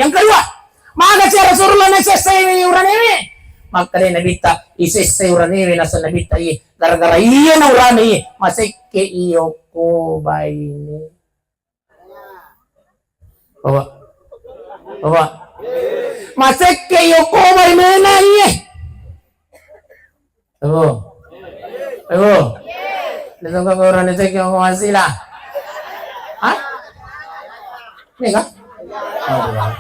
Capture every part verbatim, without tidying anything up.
Yang kedua, maga sia Rasulullah naisessai uranewe? Makkeda Nabitta, isessai uranewe, naseng Nabitta, iye, gara-gara iya na urane iye, masekke iyoko baine. Bapak. Bapak. Masekke iyoko bainena iye. Ibu. Ibu. Ditunggu kurang dicek yang masih lah. Hah? Ini kah? Aduh.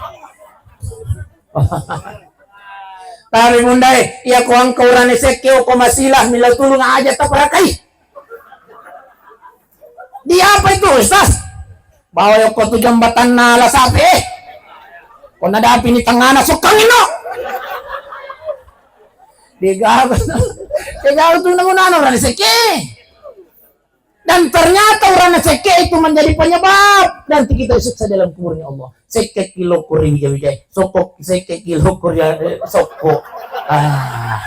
Tapi Bunda e, iya ko engka urane sekke, ko masilah, mila tulung aja taparakai. Di apa itu, Ustaz? Bawa yoko tu jambatanna La Sape. Ko nadapi ni tengana sukkangi no. Digaga. Digaga tu nang urane sekke. Dan ternyata urane sekke itu menjadi penyebab nanti kita disiksa dalam kuburnya Allah. Sekke kilo kuri wija-wija, sokko sekke kilo kuri, eh, sokko. Ah,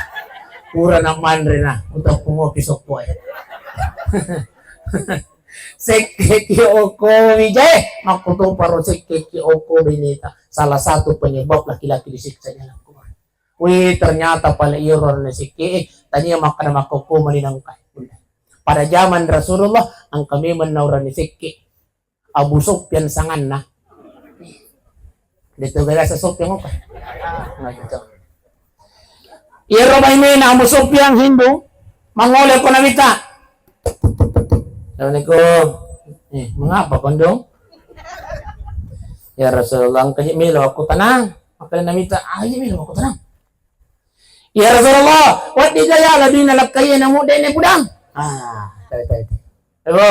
pura na manre na, uta pungopi sokko e. Sekke ki oko wija e, makkutopa ro sekke ki oko baineta. Salah satu penyebab laki-laki disiksa dalam kubur. Wih, ternyata pale iyaro urane sekke e, tania makkeda makkokko mani nangka. Pada zaman Rasulullah, engka memang na urane sekke. Abu Sufyan sanganna. Deto biasa Sufyan apa? Nah, gitu. Iyaro bainena Abu Sufyan Hindu, mangole ko Nabitta. Assalamualaikum. Eh, mengapa kondong? Ya Rasulullah, engka je melo aku tenang. Maka Nabitta, ah, iya melo aku tenang. Ya Rasulullah, wedding gaya lebih nalakkai namu dene pudang. Ah, tahu, tahu, tahu. Ibu.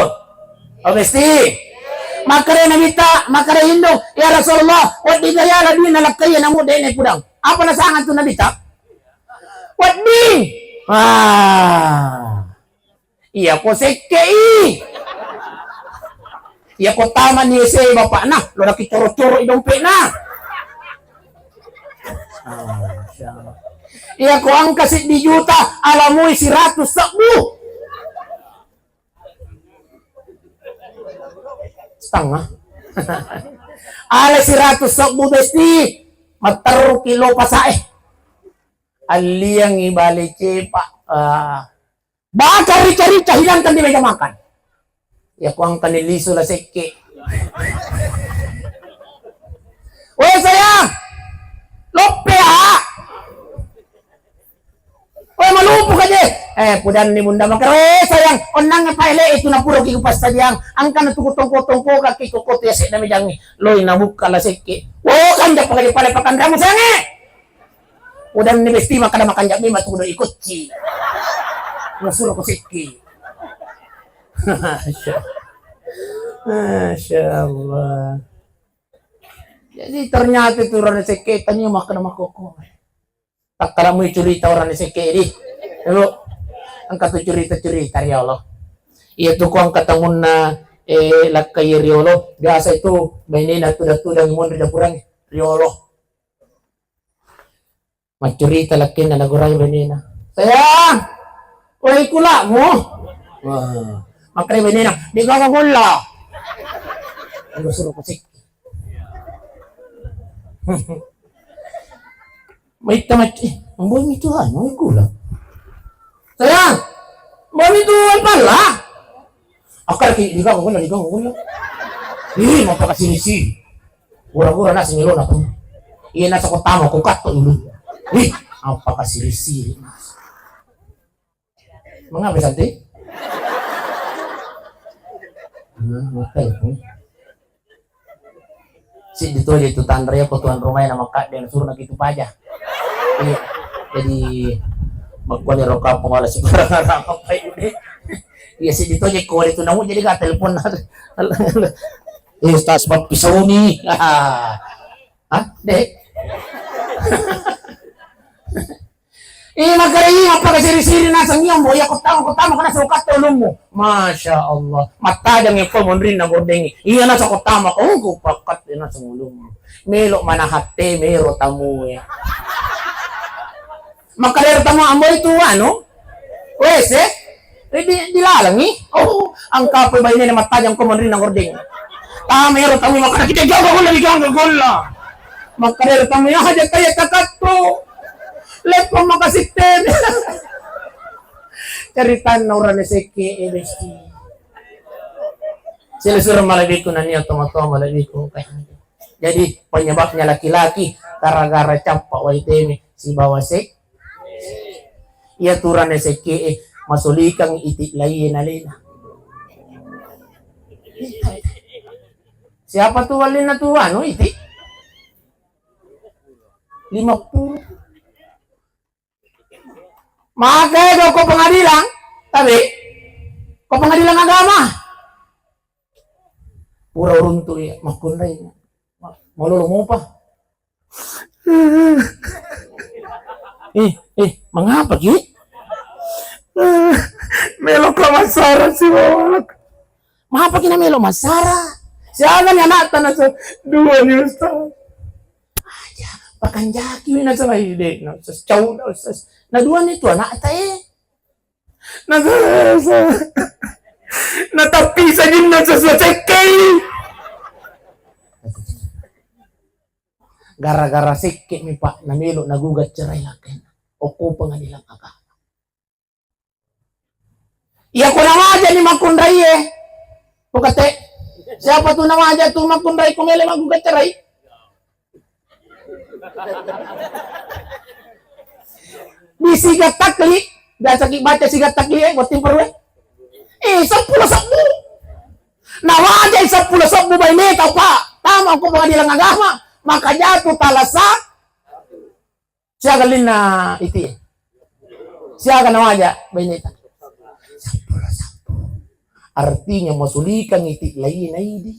Oh, besti. Makkeda Nabitta, makkeda Hindu, "Ya Rasulullah, wedding gaya lebih nalakkai namu dene pudang." Apa nasanga tu Nabitta? Wedding. Ah. Iya ko sekke i. Iya ko tamani S E bapakna, lo laki coro-coro i dompetna. Iya ko engka seddi juta, alamui siratus sebbu. Setengah. Ale siratus sebbu besti, matteru kilo pasae. Alliangi bale cepa. Ah. Bakar rica-rica, hilangkan di meja makan. Ya, kuangkani lisu La Sekke. Woi, sayang. Loppe, ah. Woi, malupu ka je. Eh, pudanni Bunda Makero. Eh, sayang, onnang paele itu napuro ki kupassadiang. Angkana tuku tongko-tongko kaki kokote sedda mejangi. Loi nabukka La Sekke. Wo, kanja pale-pale pakanramu, sayang, eh. Udanni besti makkeda makanja memang tu doi kocci. Nasuro ko sekki. Masya Allah. Jadi ternyata tu urane sekke tania makkeda makkokko. Takkala mui curita urane sekke di. Lo engka tu curita-curita riolo. Iya tu ko engka tamunna, eh, lakkai riolo. Biasa itu bainena tudang-tudang monri dapurangnge riolo. Maccurita lakkainna nagurai bainena. "Sayang, woi kulamu." Wah, makkeda bainena, "Degaga golla." Udah suruh ke sikki. Maitta macci, "Mboi mitu anu, woi kula." "Sayang, mboi mitu woi palla." Akkaraki, "Diganggu guna, diganggu guna." Ih, mappakasiri-siri. Gura-gura nasi milona tu. Iya nasa ko tama ko katto dulu. Ih, mappakasiri-siri nasi. Mengapa, Santi? Hmm, oke. Siddi toje tu tanre ko tuan rumah na makkadde suruh na kitu paja. Iya. Jadi makkoni roka pengolah sembarang apa ini. Iya, siddi toje ko itu namu jadi ka telepon. Eh, Ustaz Bab Pisauni. Hah? Dek. Ih, makkeda iya, mappakasiri-siri naseng iya, mbo, iya, ko tama, ko tama, kana sokatto ulummu. Masya Allah. Mattajang e ko monrinna gordengngi. Iya, nasa ko tama, ko engko pakkat naseng ulummu. Melo mana hatte, mero tamu ya. Makkeda ero tamu, ambo itu, anu, W C, eh, di, dilalengi. Oh, engka apa bainena mattajang ko monrinna gordengngi. Tama ero tamu, makkeda kita jaga golla, dijaga golla. Makkeda tamu ya aja kaya takattu. Leppang makasitte. Ceritanna urane sekke e besti. Sila sura malebbiku nania toma-toma malebbiku. Jadi penyebabnya laki-laki gara-gara cappa waitemi sibawa sek. Iya turane sekke e masulikang iti laie nalena. Siapa tu wallinna tu anu iti? Lima puluh. Maka ko pengadilan, tapi ko pengadilan agama. Pura uruntu ya, makkunrai. Malolo mopa. Eh, eh, mengapa ki? Melo ka massara si Wak. Mengapa ki na melo massara? Siapa ni anak tanah so? Dua ni Ustaz. Aja, pakanjaki na salah ide. Na Ustaz, cau na Ustaz. Na dua ni tu anak ta eh. Na sa-, sa-, na tapi sajinna sesuai sekkei. Gara-gara sekke mi Pak, na melo na gugat cerai lakkainna. Okko pengadilan agama. Iya ko nawaja ni makkunrai e. Ko kate, siapa tu nawaja tu makkunrai ko melo maggugat cerai? Di siga takli, biasa ki baca siga takli e, botting perlu e. Eh, seppulo sebbu. Nawajai seppulo sebbu baineta, Pak. Tama ko pengadilan agama, maka jatuh talasa. Siaga linna iti? Siaga nawaja baineta? Seppulo sebbu. Artinya masulikang iti laina idi.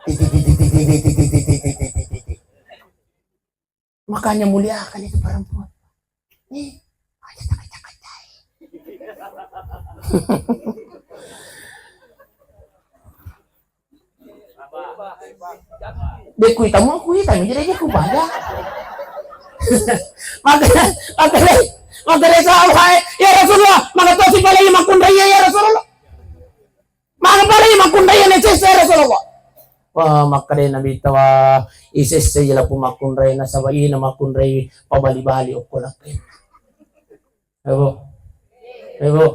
Titi, titi, titi. Makanya muliakan itu perempuan. Nih, aja tak kacak-kacai. Dekku itamu aku ita mi jadi aku pada. Makanya, makanya, makanya sahabat, ya Rasulullah, maka tosi pale makkunrai ya Rasulullah. Maka pale makkunrai ya Rasulullah. Wah, maka deh Nabi tawa isesse jela pu makkunrai nasaba ina makkunrai pabali-bali okko lakkainna. Ibu, ibu,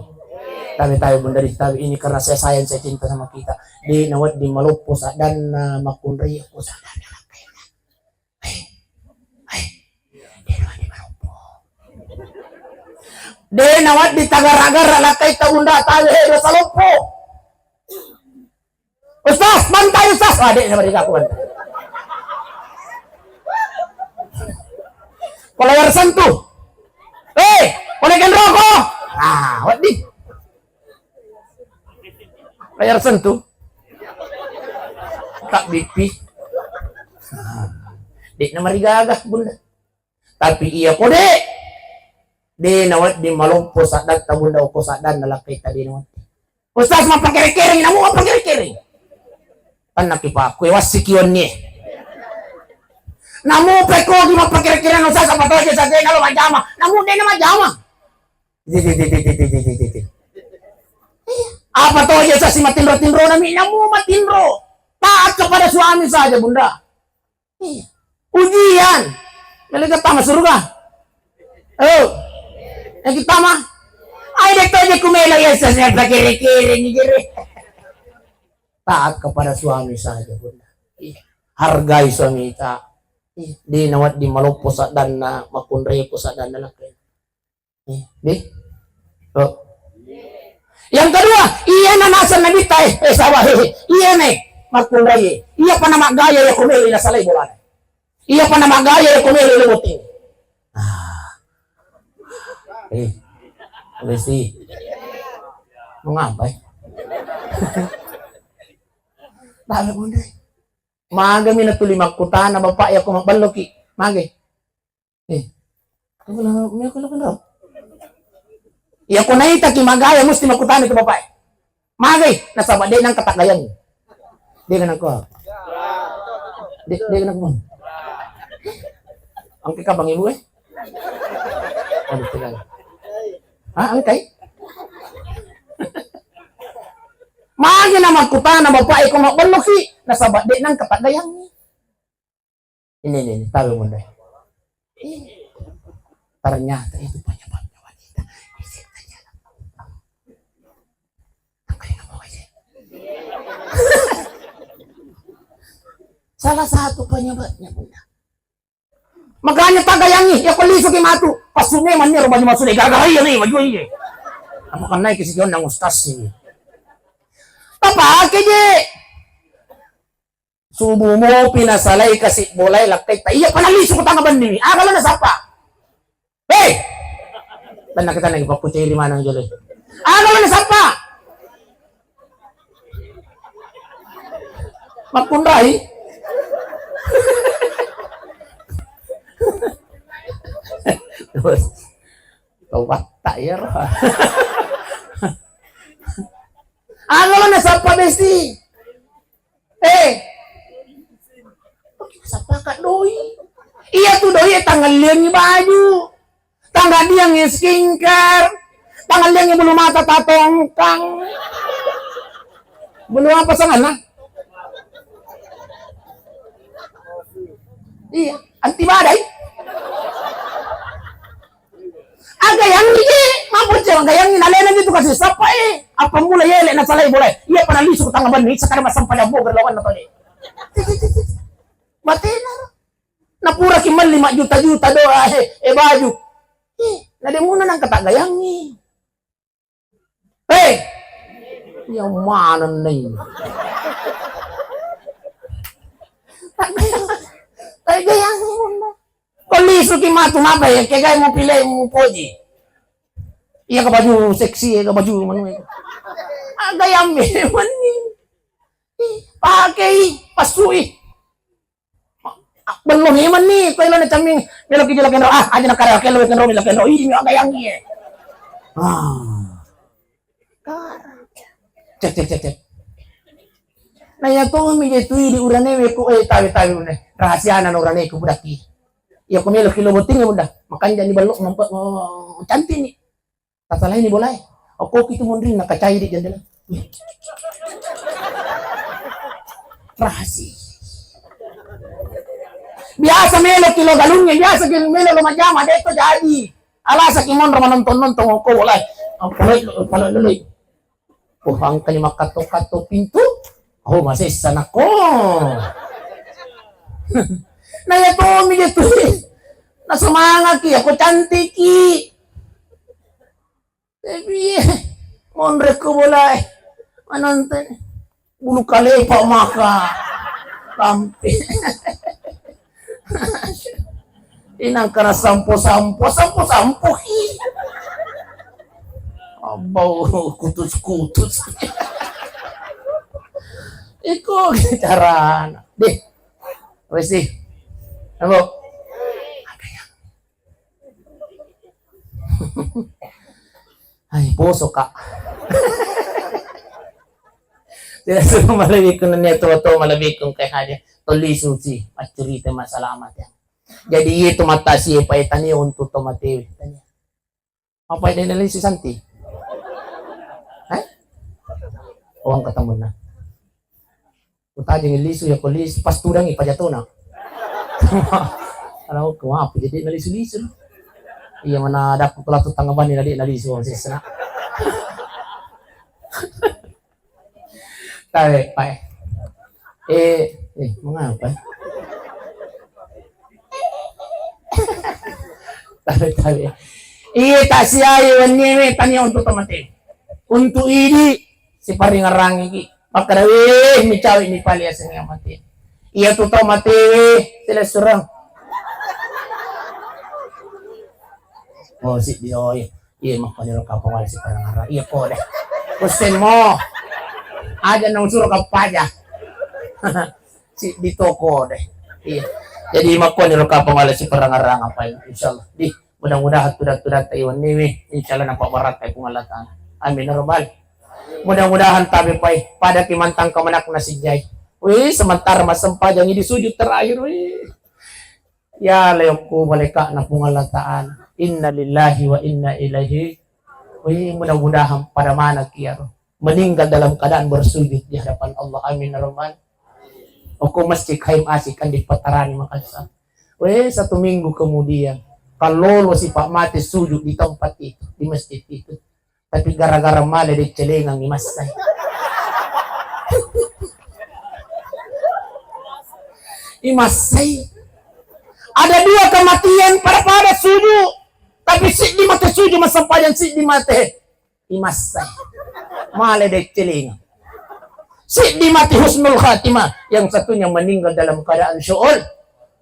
tapi tapi bunda di tapi ini karena saya sayang saya cinta sama kita. Di nawadding maloppo sadanna makkunrai okko sadanna lakkainna. Hai, hai, di nawadding maloppo. Di nawadding tagara-gara lakkaita bunda tawe he dosa loppo. Ustaz, bantai Ustaz. Wah, dek, sama aku bantai. Ko layar sentuh. Eh, konekan rokok. Ah, waddi. Layar sentuh. Tak bipi. Ah, dek, nama rigaga bunda. Tapi iya ko dek. De nawadding maloppo saddatta bunda okko saddanna lakkaita de nawadding. Ustaz, mappakere-kereng, namu mappakere-kereng. Tanna ki pakku, e, wassi ki wenni e. Namu pekko ki mappakere-kereng, Ustaz, apa toje sa de nalo majama. Namu de na majama. Apa toje sa si matinro-tinro nami, namu matinro. Taat kepada suami saja, Bunda. Iya. Ujian. Melo kita tama surga. Oh. Yang kita mah. Ai de toje ku melo ya sa, saya pakere-kere ni jere. Taat kepada suami saja, Bunda. Iya. Hargai suami ta. Iya. De nawadding maloppo saddanna, makkunrai ko saddanna lakkainna. Eh, deh. Oh. Yang kedua, iya na naseng Nabitta, eh, eh, sabar, eh, eh. Iya ne, makkunrai, eh. Iya pa na maggaya ya ko melo na salai bolana. Iya pa na maggaya ya ko melo na botting. Ah. Eh. Besti. Mengapa, eh? Dame bunda. Maga mi na tuli makkutana bapak ya ko mabbelloki. Mage. Eh, aku lah, mi aku lah kenal. Iya ko naitaki magaya musti makkutana tu bapak e. Magai, nasaba de nangka taggayang. De nangka. De, de nangka. Angke kabang ibu e. Aduh, tegang. Ah, angkai. Magi na makkutana bapak e ko mabbelloki, nasaba de nangka taggayang. Ini, ini, ini, tahu bunda. Ternyata itu penyebabnya wanita. Salah satu penyebabnya, bunda. Makanya tagayangngi, ya ko lisu ki matu. Pasune manni ro baju masuk deh, gara-gara iya nih baju iya. Apa kan naik ke si John nang ustas sih. Apa ke je? Subuh mopi nasalai kasi bolai lakkai ta. Iya, panalisu ko tanga benni. Aga lo nasappa? Hei! Tenang kita lagi paku ceri manang jole. Aga lo nasappa? Makkunrai? Terus, tobat tak ya roh. Aga lo nasappa besti? Eh, sepakat doi. Iya tu doi, eh, tangalliangi baju, tangaddiangi skincare, tangalliangi bulu mata tatongkang. Bulu apa sanganna? Iya, anti badai. Agayangngi je, mampus je agayangngi, nalena gitu kasih sapa eh. Apa mula yele nasalai boleh? Iya, panalisu tanga benni, sekarang masam pada boger lawan na tole. Matena ro. Napura ki melli majjuta-juta doa eh, eh baju. Eh, nademuna nang kata gayangngi. Hei! Yang mana nih? Tagayangngi bunda. Ko lisu ki matu mapa ya? Kegai mau pilih mau poji. Iya ke baju seksi ya, ke baju mana ya? Aga yang memang nih. Pakai pasui. Belum memang nih, ko elo na camming, melo ki jolo kenro, ah, aja na kara, kelo kenro, melo kenro, ih, mi aga yang iya. Ah. Cek, cek, cek, cek. Nah, ya to mi je tui di urane we ku, eh, tawe, tawe, ne. Rahasiana na urane ku budaki. Ya, ku melo kilo botting ya, bunda. Makanja ni balok mampa, oh, cantik ni. Tasalai ni bolae. Okko ki tu monri na kacai di jendela. Rahasi. Biasa melo kilo galungnya, biasa kilo melo lo majama, de to jadi. Alasa ki monro manonton-nonton okko bolae. Okko lo, okko lo, lo, lo. Oh, angkani makkatto-katto pintu. Oh, masessa nako. Nah, ya to mi je tu. Na semangat ki, aku cantik ki. Tapi monre ko bolae. Manonton. Bulu kalepa maka. Lampe. Inang kana sampo-sampo, sampo-sampo. Ih. Abau kutus-kutus. Iko carana. Deh. Wes deh. Ambo. Hai, poso, Kak. Tidak suruh malebikun, nia tua-tua malebikun kayak aja. Toli suci, maccurita masalah mati. Jadi, iya tu mata si, apa ya, tania untuk tomatewe. Tania. Apa yang dari si Santi? Hah? Uang ketemu nah. Utajeng lisu ya, ko lisu pas tudangi pajatona. Kalau ko apa jadi na lisu-lisu. Iya, mana ada aku telah tutang bani na di na lisu sesena. Tawe, Pak. Eh, eh, mengapa? Tawe, tawe. Iya, tak siai wenni we tania untuk tomate. Untuk idi siparingerang iki. Makkeda, "Weh, micawi mi pale aseng mate." Iya tu tau mate, we, sila surang. Oh, si dioi. Iya, makkoniro kapang wala siparingerang. Iya, ko deh. Kusen mo. Aja nang suruh kapaja. Si di toko deh. Iya. Jadi makkoniro kapang wala siparingerang apa ini, insyaallah. Di Mudah-mudahan tudang-tudang ta iwenni wi, insyaallah napabbarakkai Puang Allah Ta'ala. Amin ya rabbal. Mudah-mudahan tabe pai pada ki mantang kemenak nasijai. Wih, sementara massempajang di sujud terakhir, wih. Ya, leokku malaikat na Puang Allah Ta'ala. Inna lillahi wa inna ilaihi. Wih, mudah-mudahan pada mana kiaro meninggal dalam keadaan bersujud di hadapan Allah. Amin ya rabbal. Okko masjid Haim Asik kan dipatarani makassa. Weh, satu minggu kemudian, kallolo si Pak mate sujud di tempat itu, di masjid itu. Tapi gara-gara male deccelengang, imassai. Imassai. Ada dua kematian pada-pada sujud. Tapi siddi mate sujud massempajang, siddi mate imassai. Male deccelengang. Siddi mate husnul khatimah, yang satunya meninggal dalam keadaan syu'ul,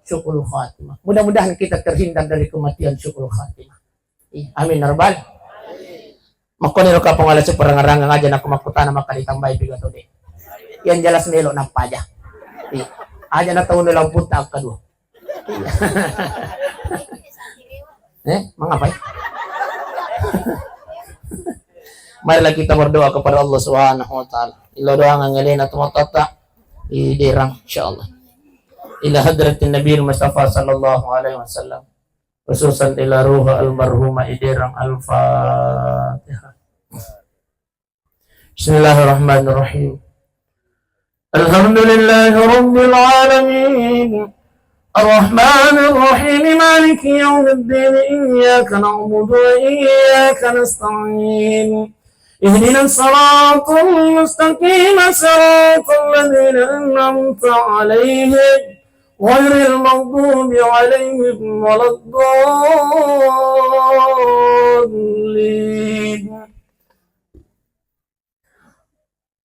syu'ul khatimah. Mudah-mudahan kita terhindar dari kematian syu'ul khatimah. Ih, amin ya rabbal. Makkoniro kapang ala superangarang aja nak makkutana maka ditambahi piga tode. Yang jelas melo nappa aja. Ih, aja na tahu dalam puta kedua. Eh, mengapa ya? Marilah kita berdoa kepada Allah Subhanahu wa taala. Ilo doang ngelena tu matotta iderang insyaallah. Ila hadratin Nabi Mustafa sallallahu alaihi wasallam. Khususan ila ruha almarhumah iderang. Al-Fatihah. Bismillahirrahmanirrahim. Alhamdulillahi rabbil alamin. Arrahmanirrahim. Maliki yaumiddin. Iyyaka na'budu wa iyyaka nasta'in. Ihdinas siratal mustaqim. Siratal ladzina an'amta alaihim ghairil maghdubi alaihim waladdallin.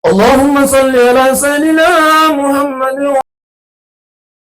Allahumma salli ala sayyidina Muhammad wa